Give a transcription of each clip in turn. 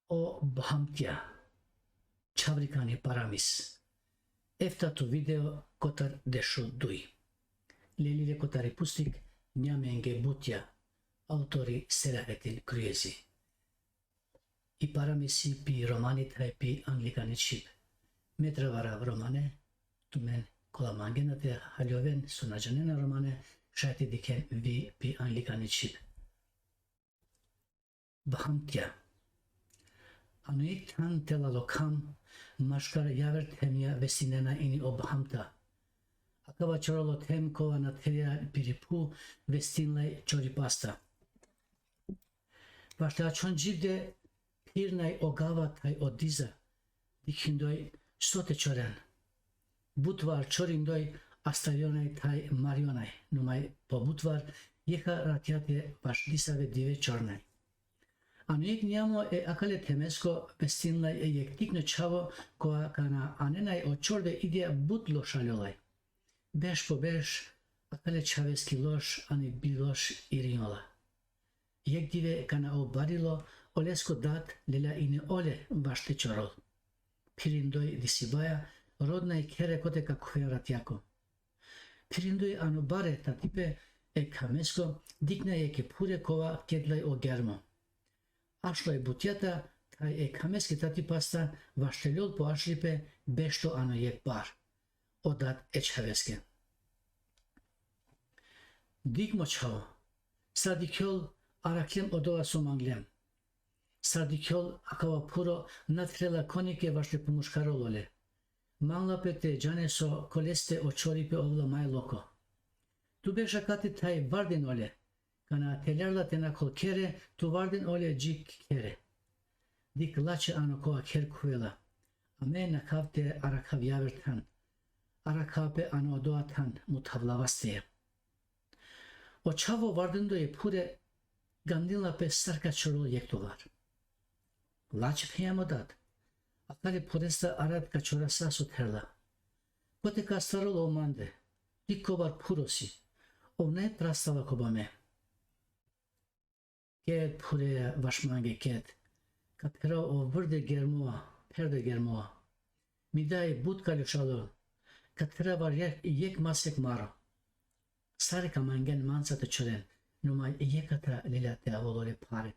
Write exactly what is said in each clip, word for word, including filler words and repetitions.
O Bhamtija. Čhavrikani paramis. Eftato video kotar dešuduj. Lelile kotari pustik Njamenge butja. Autori Selahetin Krujezi. I paramisi pi romani thaj pi anglikani čhib. Me travarav romane, tumen kola mangena te haljoven so na džanena romane, šaj te dikhen vi pi anglikani čhib. Bhamtija. Ano jekh than telalo kham, maškar javer themja vestinena ini o Bhamta. Akava čorolo them kova na therja piri phu vestinlaj čoripasta. Vaš te ačhon dživde phirnaj o gava thaj o diza, dikhindoj so te čoren. Butvar čorindoj, astarjonaj thaj marjonaj, numaj po butvar jekha ratjate vaš disave dive čornaj. Ano jekh njamo e akale themesko vestinlaj e jekh tikno čhavo, kova kana anenaj o čorve idija but lošaljolaj. Beš po beš, akale čhaveski loš ani biloš irinjola. Jekh dive kana o barilo, olesko dat lela ine ole vaš te čorol. Phirindoj disibaja, rodnaj khere kote ka khuven ratjako. Phirindoj ano bare tatipe e khamesko, dikhnaj jekhe phure kova kedlaj o germo. Ašlaj butjata, thaj e khameske tatipasta vaš te lol po ašlipe bešto ano jekh bar. O dat e čhaveske. Dikh mo čhavo, sar dikhjol arakhlem odova so manglem. Sar dikhjol akava phuro na threla konike vaš te pomuškarol ole. Mangla pe te džane so koleste o čoripe ovla maj loko. Tu beš akate thaj vardin ole. Kana telerla te nakhol khere, tu vardin ole dži khere. Dikh lače ano kova kher khuvela. A me nakhav te arakhav javer than. Arakhav pe ano odova than, muthavla vasteja. O čhavo vardindoj e phure, gandinla pe sar ka čorol jekh tovar. Lače phenja mo dat. Akale phuresta arat ka čora sa so therla. Kote ka astarol ov mande. Dikh kobar phuro si. Ov naj prastava koba me. Ked phure, vaš mange ked. Ka pherav o vrde germoa, pherde germoa. Mi daj but ka lošalol. Ka pherav var jekh, jekh masek maro. Sare ka mangen manca te čoren, numaj jekh kata lela te avol ole phare.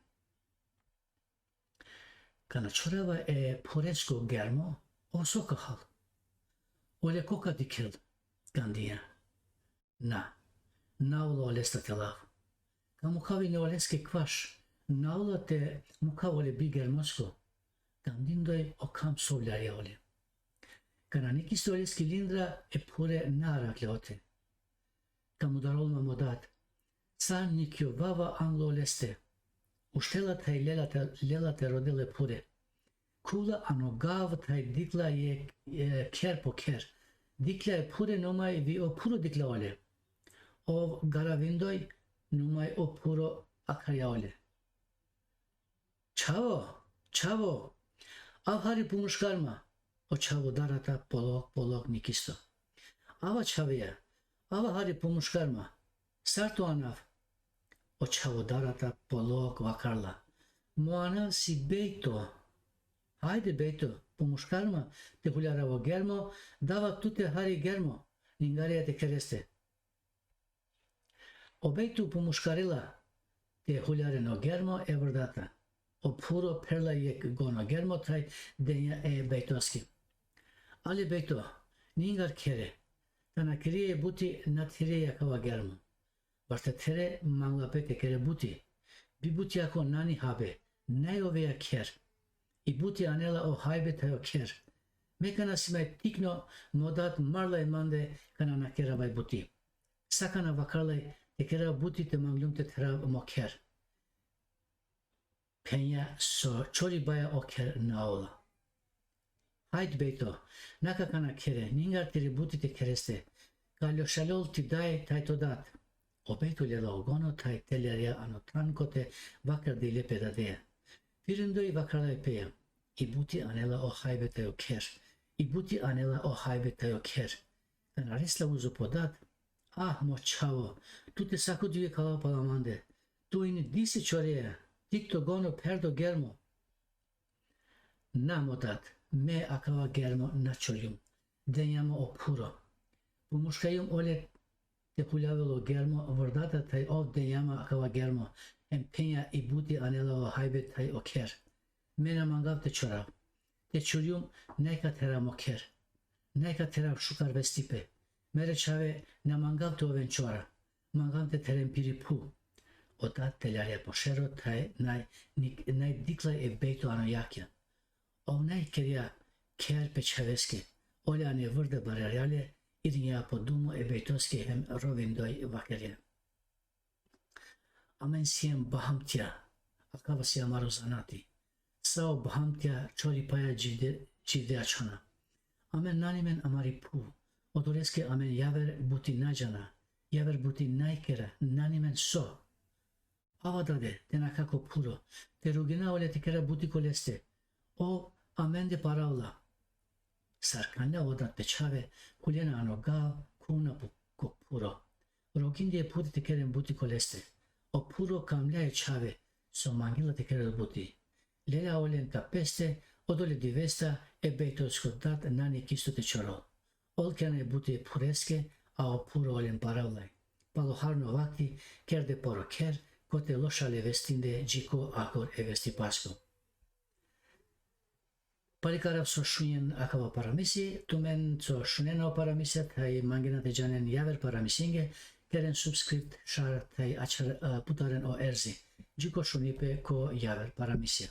Kana čorava e phuresko germo, ov so ka hal. Ole ko ka dikhel, gandinja. Na, na ola olesta te lav. Ka mukhav ine oleske kvaš, na ola te mukhav ole bi germosko. Gandindoj o kham sovljarja ole. Kana nikisto oleski lindra, e phure na arakhle ote. Ka mudarol ma mo dat. Sa nikjovava anglo oleste. Uštela thaj lela te, lela te rodel e phure. Khuvla ano gav thaj dikla e, e, kher po kher. Dikla e phure numaj vi o phuro dikla ole. Ov garavindoj numaj o phuro akharja ole. Čhavo, čhavo, av hari pomuškar ma. O čhavo darata polok, polok nikisto. Ava čhaveja, ava hari pomuškar ma. Sar to anav? O čhavo darata polok vakarla. Mo anav si Bejto. Hajde Bejto, pomuškar ma, te huljarav o germo, dava tute hari germo, ningarija te khereste. O Bejto pomuškarela te huljaren o germo e vrdata. O phuro pherla jekh gono germo thaj denja e Bejtoske. Ale Bejto, ningar khere, kana kere e buti na therja akava germo. Vaš te there mangla pe te kere buti. Bi buti ako nani habe, naj oveja kher. I buti anela o hajbe thaj o kher. Me kana si maj tikno, mo dat marlaj mande kana na keravaj buti. Sa kana vakarlaj te kerav buti te manglum te therav mo kher. Phenja so čoribaja o kher na ola. Hajd Bejto, na ka kana khere, ningar tiri buti te khereste. Ka lošalol ti daj thaj to dat. O Bejto lela o gono thaj telerja ano than kote vakardile pe dadeja. Phirindoj vakarlaj peja. I buti anela o hajbe thaj o kher. I buti anela o hajbe thaj o kher. Kana resla uzo po dat. Ah, mo čhavo, tu te sako dive kala pala mande. Tu ine disi čoreja, dikh to gono pherdo germo. Na, mo dat, me akava germo na čorjum. Denjama o phuro. Pomuškajum ole te huljavel o germo, vrdata thaj ov denjama akava germo, hem phenja i buti anela o hajbe thaj o kher. Me na mangav te čorav. Te čorjum, naj ka therav mo kher. Naj ka therav šukar vestipe. Mere čhave na mangav te oven čora. Mangav te therem piri phu. O dat teljarja po šero thaj naj, nik-, naj dikhlaj e bejto ano jakja. Ov naj kerja kher pe čhaveske. Ole ane vrde barjarjale, irinja po dumo e bejtoske hem rovindoj vakerja. Amen siem bahamtja, akava si amaro zanati. Sa o bahamtja čoripaja dživde, dživde ačhona. Amen nani men amari phu, odoleske amen javer buti na džana, javer buti naj kera, nani men so. Ava dade, te nakha ko phuro, te rugina ole te kera buti ko leste. O, amende paravla. Sar kanle o dat pe čhave, kuljena ano gav, khuvna po ko phuro. Roginde e phuti te keren buti ko leste. O phuro kamlja e čhave, so mangela te kerel buti. Lela olen kapeste, odole divesta, e bejtosko dat nani kisto te čorol. Ol kena e buti e phureske, a o phuro olen paravlaj. Palo harno vakti, kerde poro kher, kote lošale vestinde džiko akor e vestipasko. Palikarav so šunjen akava paramisi, tumen so šunena o paramisi, thaj mangena te džanen javer paramisinge, keren subscribe, share, thaj ačhar, a, putaren o erzi. Džiko šunipe ko javer paramisi.